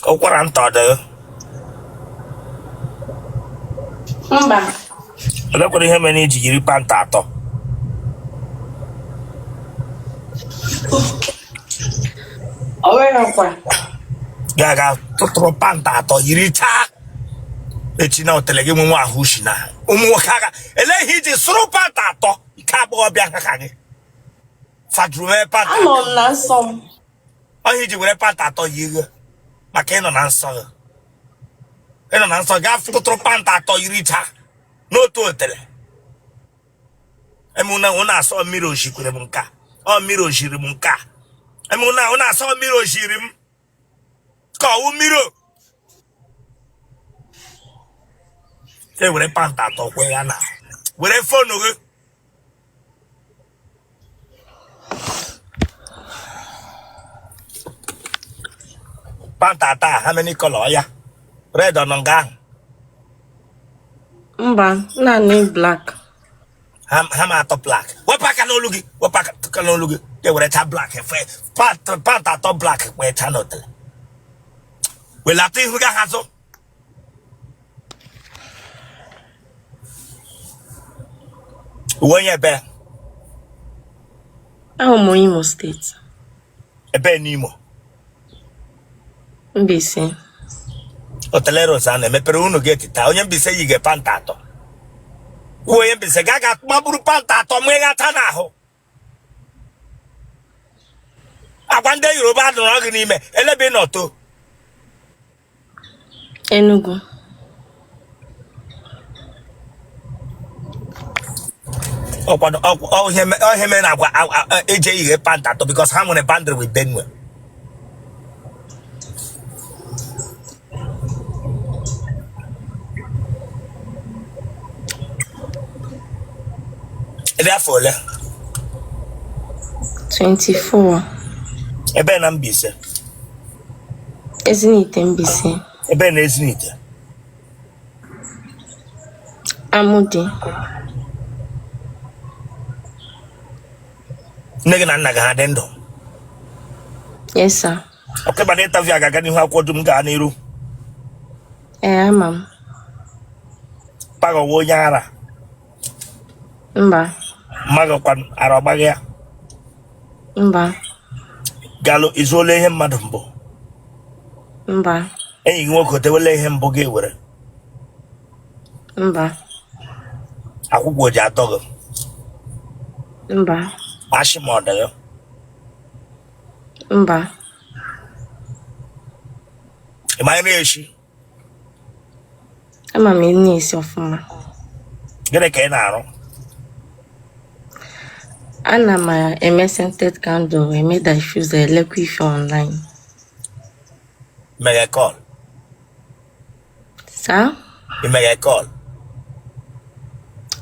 Ụkwara nta ọ dị gị? Mba. Olekwara ihe mere iji yiri pant atọ? O nwerekwa. Gị aga tụtụrụ pant atọ yirichaa echi na otele gị nwe nwa ahụ ushi na ụmụ nwoke aga ele ihe iji sụrụ pant atọ ike agbọghọbịa ha ka gị fajuru mee pant. Anọ m na nsọ m. Ọ ihe iji were pant atọ yiri maka ịnọ na nsọ gị. Ịnọ na nsọ gaa tụtụrụ pant atọ yirichaa n'otu otele. Emuna ọ na-asọ mmiri oshikwere m nke a, ọ mmiri oshiri m nke a. Emuna ọ na-asọ mmiri oshiri m ka ọwụ mmiri o. E were pant atọ kwe ya na were phone gị. Pant atọ a, how many color ya? Red ọ nọ nga ahụ? Mba, naanị black. Ha ma atọ black. Wepụ aka n'olu gị, wepụ aka n'olu gị. E were cha black efe pant atọ black wee cha n'otele. Welata ihu gị azụ. Ị wụ onye ebe? Awụ m Imo steeti. Ebe n'Imo? Mbaise. Otele Rose na emepere unu gate taa. Onye Mbaise yi pant atọ. Kwuo onye Mbaise ga aga magburu pant atọ ma ịghata n'ahụ. Agwa ndị Yoruba nọrọ gị n'ime elebe ị nọ too. Enugu. Ọkwado ihe mere na agwa eje yighe pant atọ because ha nwere boundary with Benue. Ị dị afọ ole? 24. Ebe na Mbaise? Ezinite Mbaise. Ebe na Ezinite? Amudi. Nne gị na nna gị ha dị ndụ? Yes, sir. Okay, mana interview a ga-aga n'ihu akwụkwọ dum gaa n'iru. Ee, ama m. Papa gị ọ wụ onye ara? Mba. Mma gị kwanụ ara ọ gbaghị ya? Mba. Galụ i zuola ihe mmadụ mbụ? Mba. Enyi gị nwoke o dewela ihe mbụ gị were? Mba. Akwụkwọ o ji atọ gị? Mba. Ashị ma ọ dị gị? Mba. Ị ma nri esi? Ama m nri esi ọfụma. Gịnị ka ị na-arụ? Ana m eme scented candle, eme diffuser, elekwa ife online. Meghe call. Sir? Ị meghe call?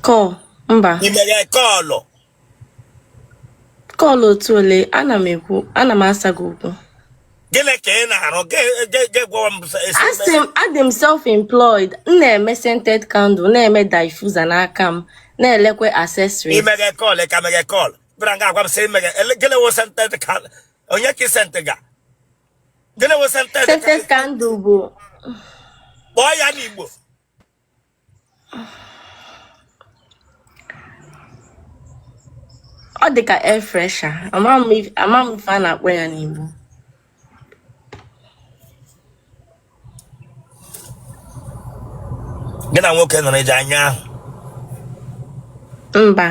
Call? Mba. Ị mere call? Call otu ole, ana m ekwu, ana m asa gị okwu. Gịnị ka ị na-arụ? Gị gwawa m Asị m adị m self-employed, m na-eme scented candle, na-eme diffuser n'aka m, na-elekwe Ị accessories. mere call ka mere call bịara nga agwa m sị ị mere gịnị wụ scented candle? Onye ka ị sent ga? Gịnị wụ scented? Scented candle bụ Kpọọ ya n'Igbo. Ọ dị ka air fresher. Ama m ife a na-akpọ ya n'Igbo. Gị na nwoke nọrọ ije anya ahụ? Mba.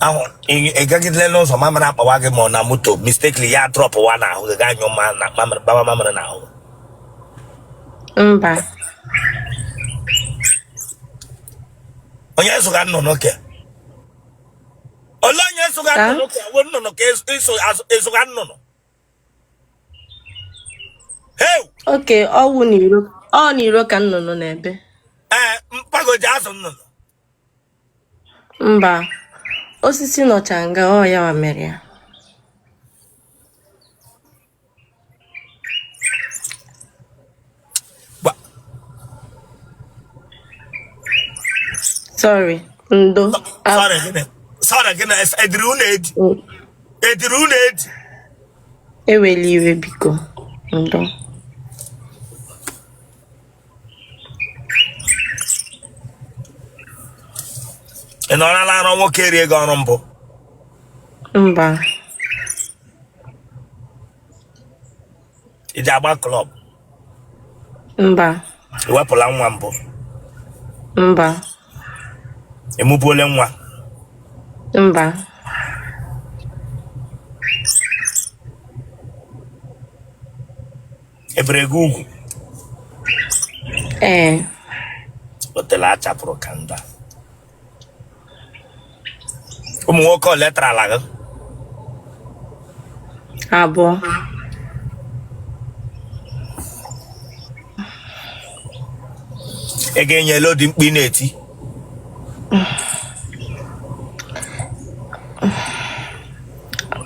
Ahụ ị gagidele n'ụzọ, mamịrị akpawa gị, ma ọ na moto mistakenly ya drop wa n'ahụ gị, ga anyụ ma na mamịrị gbawa mamịrị n'ahụ? Mba. Onye zụga nnụnụ ke? Ole onye zụga nnụnụ ke? Wo nnụnụ ka ịzụga nnụnụ? Okay, ọ wụ n'iro, ọ n'iro ka nnụnụ na-ebe. Ee, mpago ji azụ nnụnụ. Mba, osisi nọcha nga ọ ya mere ya. Sorry, ndo. Sorry gịnị? Sorry gịnị? Ediri unu edi? Ediri unu edi? Ewela iwe biko, ndo. Ị nọrọla arụ nwoke rie gị ọrụ mbụ? Mba. Ị ji agba club? Mba. Ị wepụla nwa mbụ? Mba. Ị mụbuole nwa? Mba. E bere gị ugwu? Ee. Otele achapụrụ ka nda. Ụmụ nwoke ole tarala gị? Abụọ. Ị ga-enyela odi mkpu ị na-eti?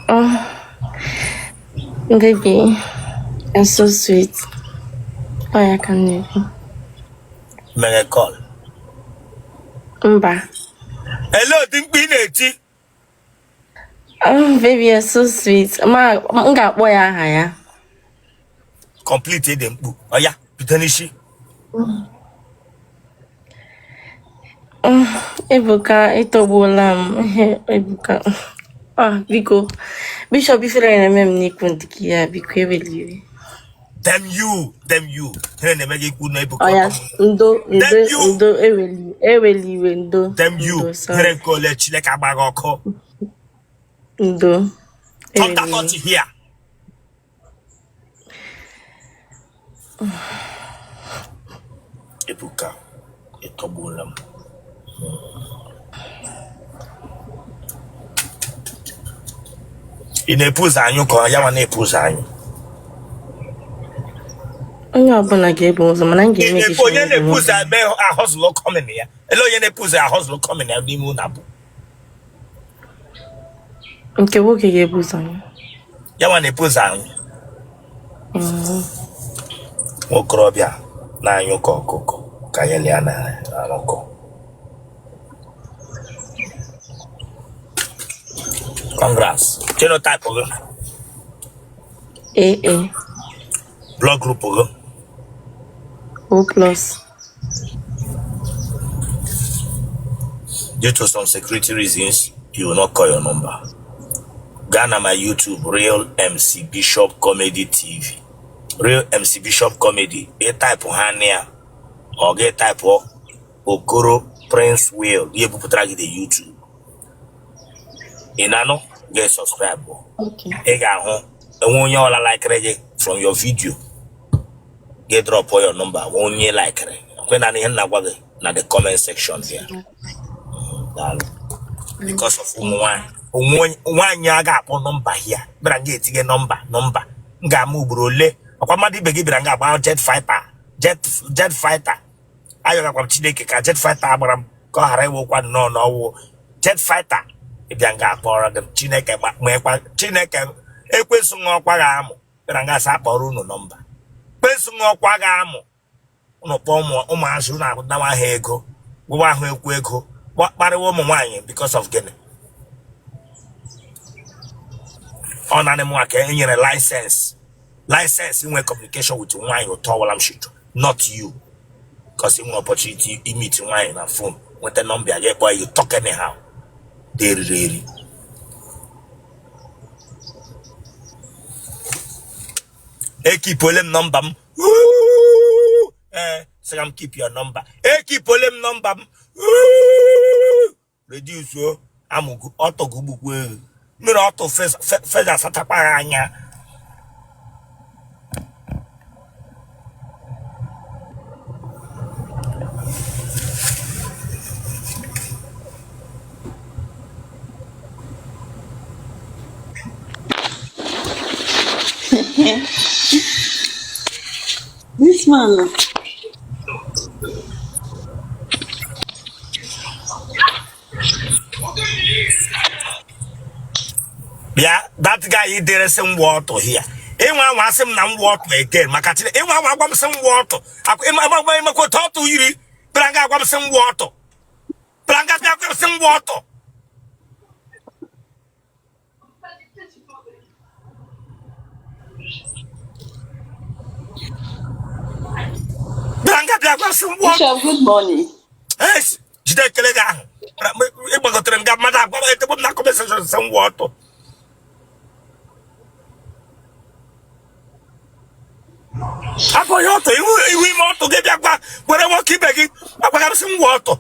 Oh, baby, you're so sweet. Ọ ya ka m na-ekwu. Mere call? Mba. Ele odi mkpu ị na-eti? Oh, baby, you're so sweet. Ma, m ga-akpọ ya aha ya. Complete the mkpu. Oya, bido n'isi. Ebuka, ịtọgbuola m. Ebuka. Ah, biko. Bishop, ifere na-eme m n'ikwu ndị ya, biko ewela iwe. Damn you, damn you. Ihe na-eme gị ikwu na Ebuka. Oya, ndo, ndo, ndo, ewela iwe, ndo. Damn you. Here nke ole Chineke agba gị ọkụ. Ndo. Talk that touch here. Ebuka, ịtọgbuola m. Ị na-epu ụzọ anyụ ka ya nwa na-epu ụzọ anyụ? Onye ọbụla ga-ebu ụzọ, mana m ga-eme gị. Onye na-epu ụzọ eme ahọzụlụ kọmin ya? Ele onye na-epu ụzọ ahọzụlụ kọmin ya n'ime ụlọ abụ? Nke nwoke ga-ebu ụzọ anyụ. Ya nwa na-epu ụzọ anyụ. Nwokorobịa na-anyụ ka ọkụkọ ka ya lia na-arụkọ. Congrats. Genotype gị? AA. Blood group gị? O plus. Due to some security reasons, you will not call your number. Gaa na my YouTube, Real MC Bishop Comedy TV. Real MC Bishop Comedy. Ị type ha na ya, ọ gị type Okoro Prince Will, ya ebupụtara gị the YouTube. Ị na-anụ? Gị subscribe. Ị ga-ahụ enwe onye ọla likere gị from your video. Gị drop your number, nwe onye likere. Kwe na ihe m na-agwa gị na the comment section here. Daalụ. Because of ụmụ nwaanyị nwaanyị a ga-akpọ nọmba ya bịara nga etinye nọmba nọmba m ga-ama ugboro ole ọkwa mmadụ ibe gị bịara nga agba jet fighter jet jet fighter Ayọgakwa m Chineke ka jet fighter agbara m ka ọ ghara ịwụkwa nnọọ n'ọwụ jet fighter ịbịa nga akpọrọ gị Chineke mekwa Chineke ekwensu ṅụọkwa gị amụ bịara nga asa akpọrọ unu nọmba ekwensu ṅụọkwa gị amụ unu kpọọ ụmụazị unu anawa ha ego gwụwa ahụ ekwu ego kparịwa ụmụ nwaanyị because of gịnị ọ naanị mụnwa ka e nyere license license inwe communication with nwaanyị otu ọbụla m shi chọọ not you because inwe opportunity imeet nwaanyị na phone nweta nọmba ya gị kpọọ you talk anyhow dị eriri eri ekeepole m nọmba m ee sịga m keep your number ekeepole m nọmba m reduce amụgụ ọtọ gụgbukwa ewu mmiri ọtọ feza asachakwa ha anya This man. Bịa that guy dere sị m wụ ọtụ here ịnwa anwa asị m na m wụ ọtụ again maka Chineke ịnwa anwa agwa m sị m wụ ọtụ ịmakwa otu ọtụ yiri bịara nga agwa m sị m wụ ọtụ bịara nga bịa gwa m sị m wụ ọtụ bịara nga bịa gwa m sị m wụ ọtụ Bishop, good morning. Es, jide ekele gị ahụ ịgbagotere nga mmadụ agwa m edebe m na comment section sị m wụ ọtụ abụghị ọtụ ihu ihu ime ọtụ gị bịa gwa were nwoke ibe gị agwaga m sị m wụ ọtụ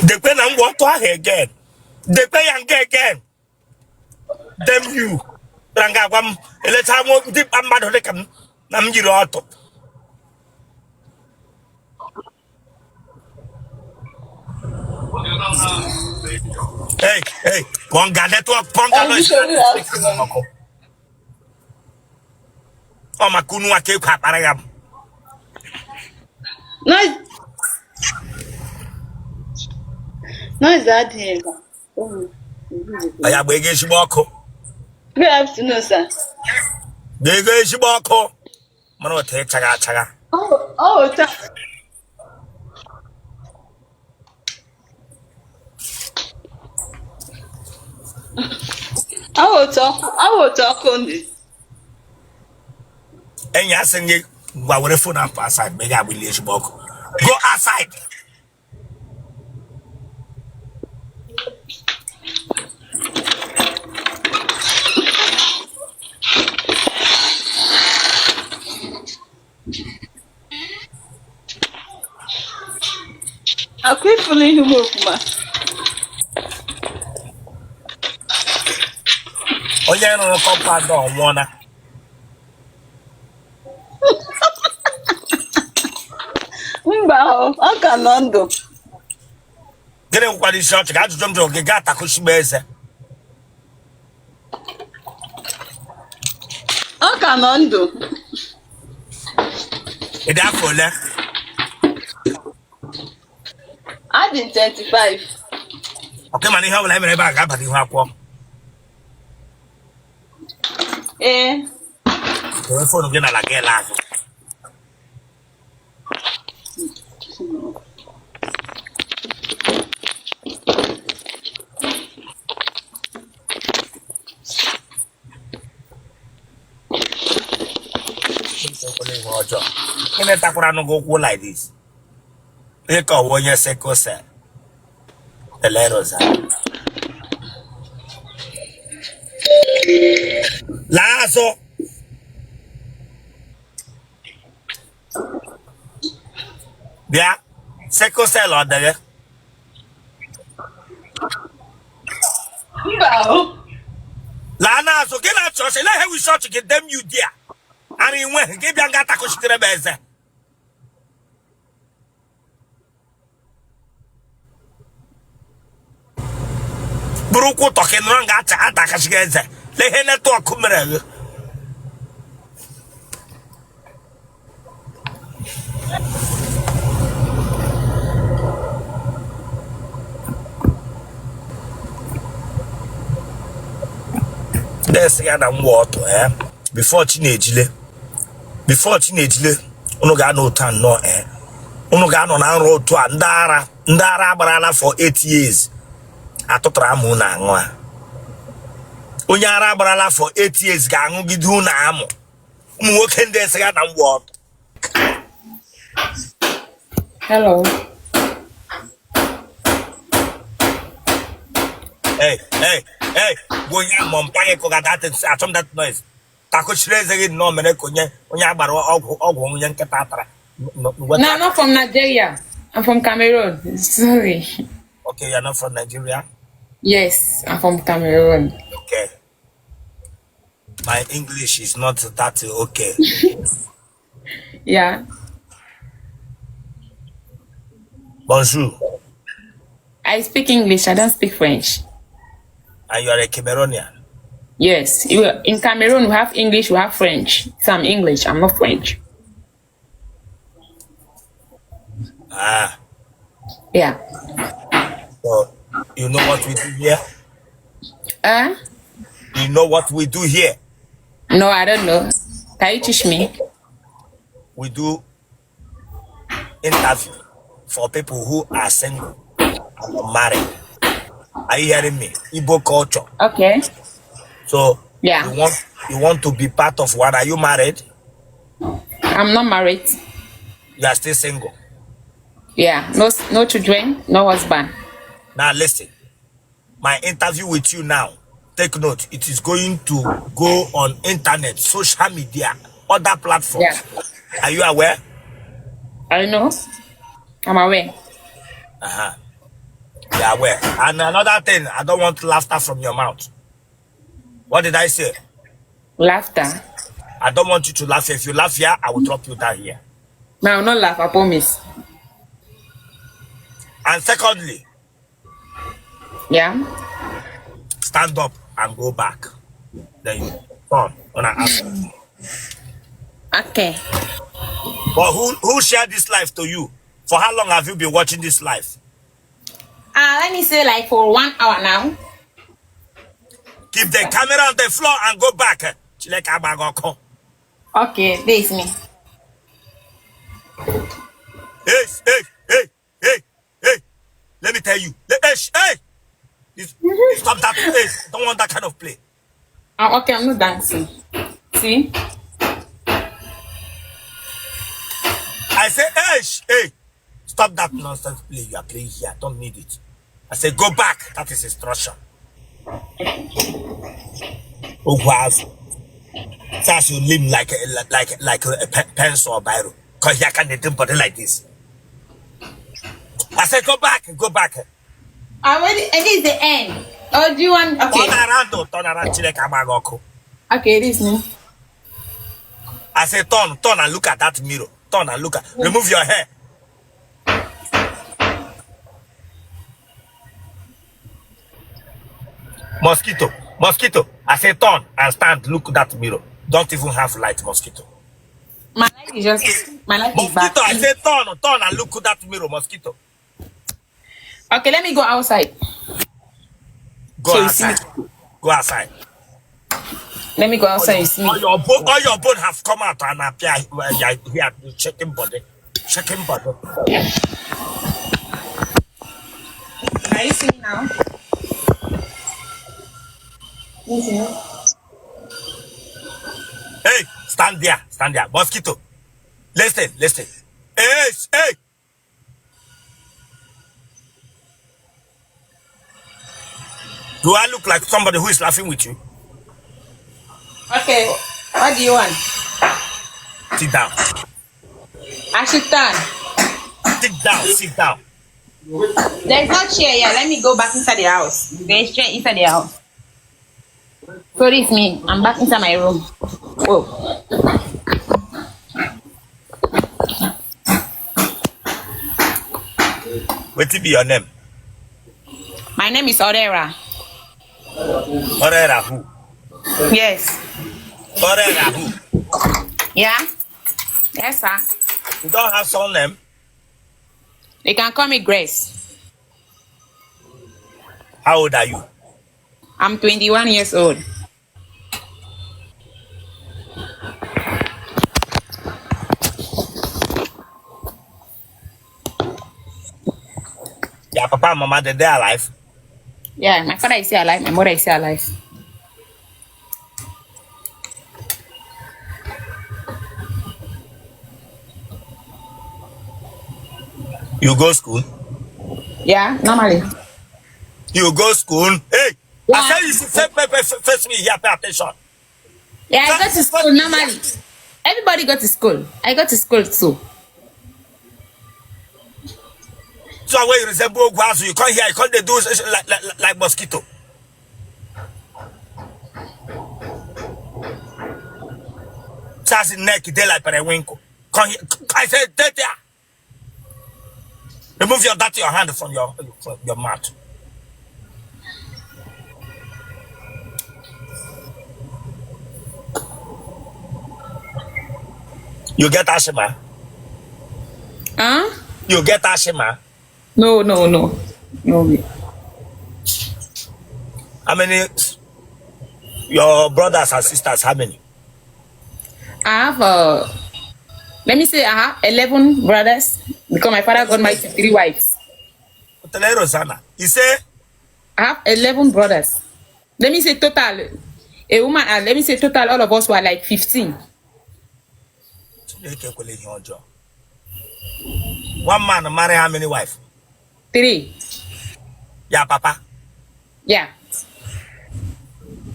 dekwe na m wụ ọtụ ahụ again dekwe ya nga again damn you bịara nga agwa m elecha m dịkpa mmadụ dịka m na m yiri ọtụ hey hey pụọ nga network pụọ nga Bishop, good afternoon. ọ maka unu nwa ka ekwe akpara ya m Noise. Noise adịghị ebe a. Ọ ya gba ego ezigbo ọkụ Good afternoon, sir. gba ego ezigbo ọkụ mara otu ịchagha achagha Oh, otu a. Ọ otu ọkụ, ọ otu ọkụ dị. Enyi asị gị ngwa were phone apụ aside ma ị ga-agbili ezigbo ọkụ go aside Akwa ifuru ihu m ofuma. Onye rụrụ compound ọ nwụọna? Mba, ọ ka nọ ndụ. Gịnị nwekwara isi ọchị ka ajụjụ m jụrụ gị gaa takụchigba eze? Ọ ka nọ ndụ. Ị dị afọ ole? Adị m 25. Ọka mana ihe ọ bụla e mere ebe a ga-aba n'ihu akwụkwọ. Ee. Were phone gị n'ala gị ele azụ. Ekwela ihe ọjọọ. Gịnị takwara nụ gị ụkwụ like this? Ihe ka ọwa onye sickle cell. Ele Rosa. Laa azụ. Bịa, sickle cell ọ dịghị? Mba o. Laa n'azụ gị na chọọchị lee hewi chọọchị gị dem you there. Ara inwe gị bịa nga takụchitere m eze. Buru ụkwụ tọkị nọrọ nga acha atakasịghị eze. Lee ihe network mere gị. Ndị sị ya na mgbe ọtọ eh before chi na-ejile, before chi na-ejile, unu ga-anọ otu a nnọọ eh unu ga-anọ na nrọ otu a. Ndị ara agbarala for 8 years atụtara amụ unu aṅụ a. Onye ara agbarala for 8 years ga-aṅụgide unu amụ. Ụmụ nwoke ndị sị ya na mgbe ọtọ. Hello. Hey, hey, hey, gwa onye ahụ ma mpa gị kụga that, achọ m that noise. Takochiri eze gị nnọọ mere ka onye agbara ọgwụ onye nkịta tara. No, I'm not from Nigeria. I'm from Cameroon. Sorry. Okay, you're not from Nigeria? Yes, I'm from Cameroon. Okay. My English is not that okay. Yeah. Bonjour. I speak English. I don't speak French. And you are a Cameroonian? Yes. In Cameroon, we have English, we have French. So I'm English. I'm not French. Ah. Yeah. So you know what we do here? Uh? You know what we do here? No, I don't know. Can you teach me? We do interview for people who are single and unmarried. Are you hearing me? Igbo culture. Okay. So Yeah. you want to be part of one. Are you married? I'm not married. You are still single. Yeah. No, no children, no husband. Now listen. My interview with you now. Take note. It is going to go on internet, social media, other platforms. Yeah. Are you aware? I know. I'm aware. You are aware. And another thing, I don't want laughter from your mouth. What did I say? Laughter. I don't want you to laugh. If you laugh here, I will drop you down here. No, I will not laugh. I promise. And secondly, Yeah. stand up and go back. Then you turn on and ask. Okay. But who shared this live to you? For how long have you been watching this live? Let me say like for 1 hour now. Keep the camera on the floor and go back. Chineke agba gị ọkụ. Okay, this is me. Hey, hey, hey, hey, hey. Let me tell you. Hey, hey. Stop that. Hey, don't want that kind of play. Okay, I'm not dancing. See? I say, hey, hey. Stop that nonsense play you are playing here. I don't need it. I say, go back. That is instruction. Ogwu azụ. That's your limb like a pencil or biro. Cause you can't do body like this. I say, go back, go back. Already, it is the end. Oh, do you want? Okay. Turn around, oh, turn around. Chineke agba gị ọkụ. Okay, it is me. I say, turn, turn and look at that mirror. Turn and look at. Remove your hair. Mosquito, mosquito. I say, turn and stand. Look at that mirror. Don't even have light, mosquito. My life is just my life is back. Mosquito, I say, turn, turn and look at that mirror, mosquito. Okay, let me go outside. Go So you see me. outside. Go outside. Let me go outside. You see me. All your bone have come out and appear here, here, shaking body, shaking body. Can you see me now? You see me? Hey, stand there, stand there. Mosquito. Listen, listen. Hey, hey. Do I look like somebody who is laughing with you? Okay. What do you want? Sit down. I should stand. Sit down, sit down. There's no chair here. Let me go back inside the house. There's chair inside the house. So it's me. I'm back inside my room. Whoa. What be your name? My name is Odera. Orera who? Yes. Orera who? Yeah? Yes, sir. You don't have surname? You can call me Grace. How old are you? I'm 21 years old. Your papa and mama, they alive? Yeah, my father is still alive. My mother is still alive. You go school? Yeah, normally. You go school? Hey, Yeah. I said you should face me here, pay attention. Yeah, I go to school normally. Everybody go to school. I go to school too. So when you resemble Ogwazu, you come here, you come they do like mosquito. Sassy neck, they like periwinkle. Come here. I said, there. Remove your dirty your hand from your mouth. You get asthma? Huh? You get asthma? No. No. How many? Your brothers and sisters, how many? I have, let me say I have 11 brothers because my father got married to 3 wives. Tell Rosanna, you say? I have 11 brothers. Let me say total, a woman, let me say total, all of us were like 15. One man marry how many wives? 3. Yeah, papa. Yeah.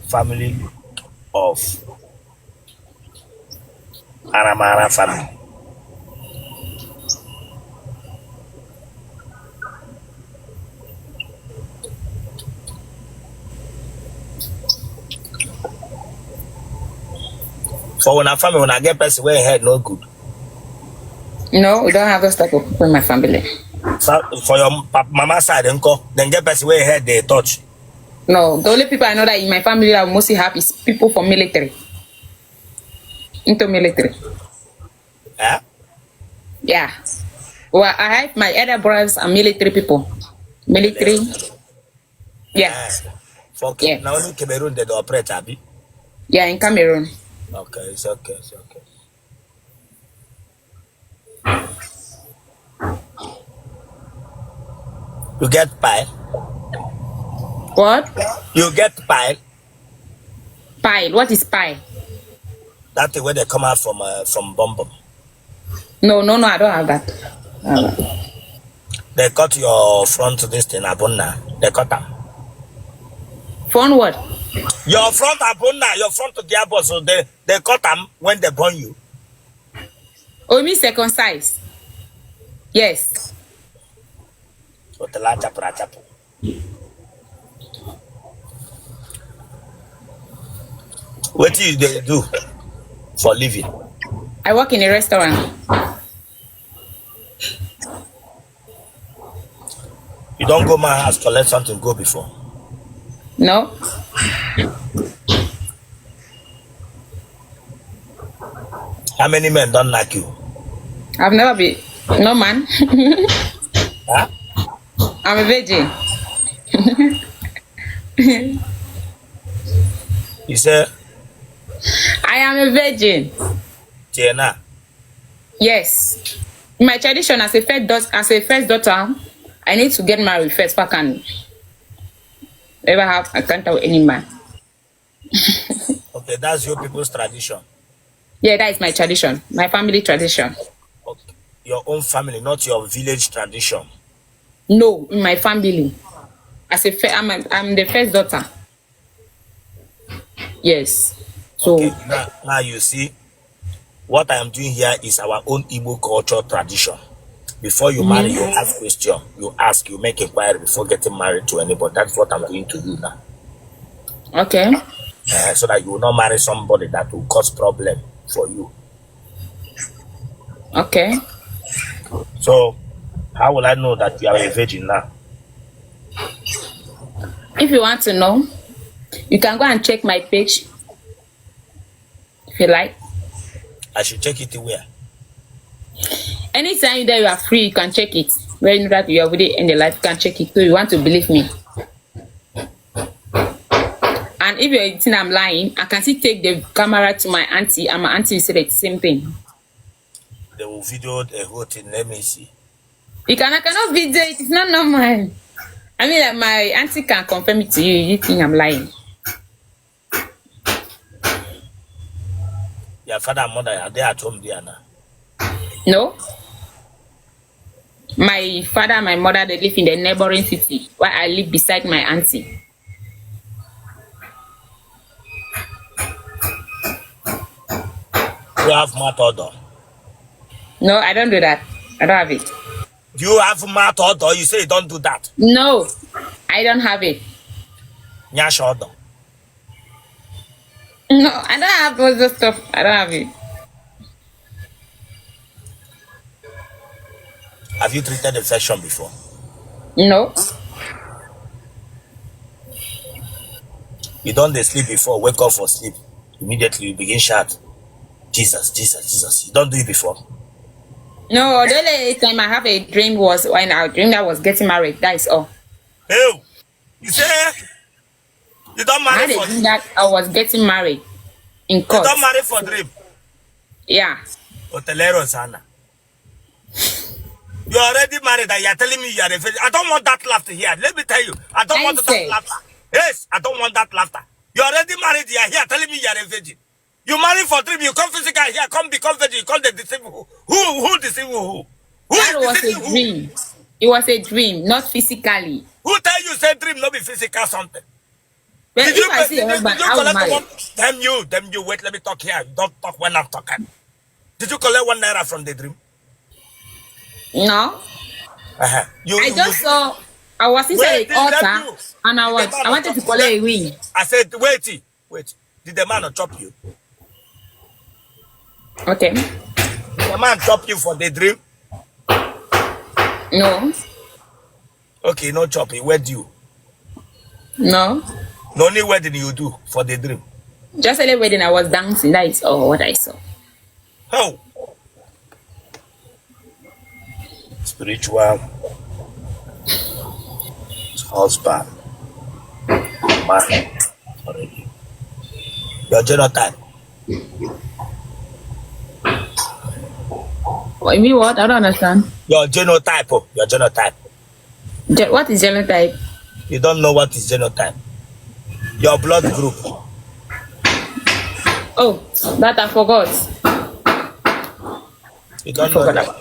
Family of Aramara family. For when a family, when I get person where head no good. No, we don't have those type of people in my family. So for your mama side, uncle, then get person where head they touch. No, the only people I know that in my family that I'm mostly happy is people from military. Into military. Eh? Yeah. Well, I have my elder brothers are military people. Military. Yeah. For Yeah. Now only Cameroon they operate, Abi. Yeah, in Cameroon. Okay, it's okay, it's okay. You get pie? What? You get pie? Pie. What is pie? That thing where they come out from Bum Bum. No, I don't have that. They cut your front this thing, Abuna. They cut them. Front what? Your front Abuna, your front gearbox, so they cut them when they burn you. Oh, you mean circumcised? Yes. What do they do for living? I work in a restaurant. You don't go my house collect something go before? No. How many men don't like you? I've never been. No man. Huh? I'm a virgin. You say? I am a virgin. Tiena. Yes. My tradition as a first daughter, I need to get married first. If I can ever have a encounter with any man. Okay, that's your people's tradition. Yeah, that is my tradition. My family tradition. Okay. Your own family, not your village tradition. No, in my family. I'm the first daughter. Yes. So okay, now you see, what I am doing here is our own Igbo culture tradition. Before you marry, you ask question, you ask, you make inquiry before getting married to anybody. That's what I'm doing to you now. Okay. So that you will not marry somebody that will cause problem for you. Okay. So, how will I know that you are a virgin now? If you want to know, You can go and check my page if you like. I should check it where? Anytime that you are free, you can check it. When you know that you are already in the life, you can check it. So you want to believe me. And if you think I'm lying, I can still take the camera to my auntie, and my auntie will say the same thing. They will video the whole thing. Let me see. You can I cannot video it, it's not normal. I mean, like my auntie can confirm it to you. You think I'm lying. Your father and mother, are they at home there now? No. My father and my mother, they live in the neighboring city, while I live beside my auntie. You have mouth odor. No, I don't do that. I don't have it. Do you have mouth odor? You say you don't do that. No, I don't have it. Nyash odor. No, I don't have all those stuff. I don't have it. Have you treated infection before? No. You don't dey sleep before, wake up for sleep. Immediately you begin shout, Jesus, Jesus, Jesus. You don't do it before. No, the only time I have a dream was when I dreamed I was getting married. That is all. Hey, you say you don't I marry had a for dream that I was getting married in you court. don't marry for dream. Yeah. Hotelero Sana. You're already married and you're telling me you are a virgin. I don't want that laughter here. Let me tell you, I don't I want that said, laughter. Yes, I don't want that laughter. You're already married. You're here telling me you're a virgin. You marry for dream. You come physical here. Come become virgin. You call the deceive who? Who deceive who? Who that is was a deceiving who? dream. It was a dream, not physically. Who tell you say dream not be physical something? But Did if you I see a did you, husband, did you I will collect marry. one? Damn you. Wait, let me talk here. Don't talk when I'm talking. Did you collect ₦1 from the dream? No. Uh-huh. You, I you, just saw I was inside wait, the did, damn altar you. and Did the man I not wanted chop to you? collect a ring. I said, wait, wait. Did the man not chop you? Okay. Did the man chop you for the dream? No. Okay, no chop. He wed you. No. The only wedding you do for the dream. Just a wedding I was dancing. That is all what I saw. Oh. Spiritual husband, man, already. Your genotype. What, you mean what? I don't understand. Your genotype. Oh, your genotype. What is genotype? You don't know what is genotype. Your blood group. Oh, that I forgot. You I don't know forgot that. that one.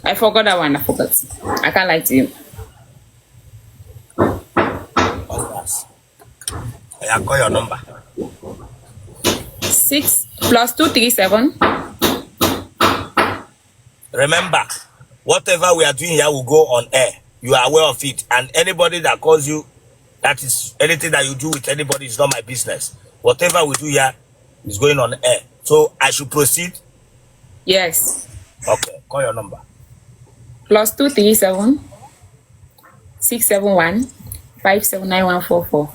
I forgot that one. I forgot. I can't lie to you. Congrats. I call your number. 6 + 2 3 7. Remember, whatever we are doing here will go on air. You are aware of it. And anybody that calls you, that is anything that you do with anybody is not my business. Whatever we do here is going on air. So I should proceed? Yes. Okay, call your number. +2 3 7 6 7 1 5 7 9 1 4 4.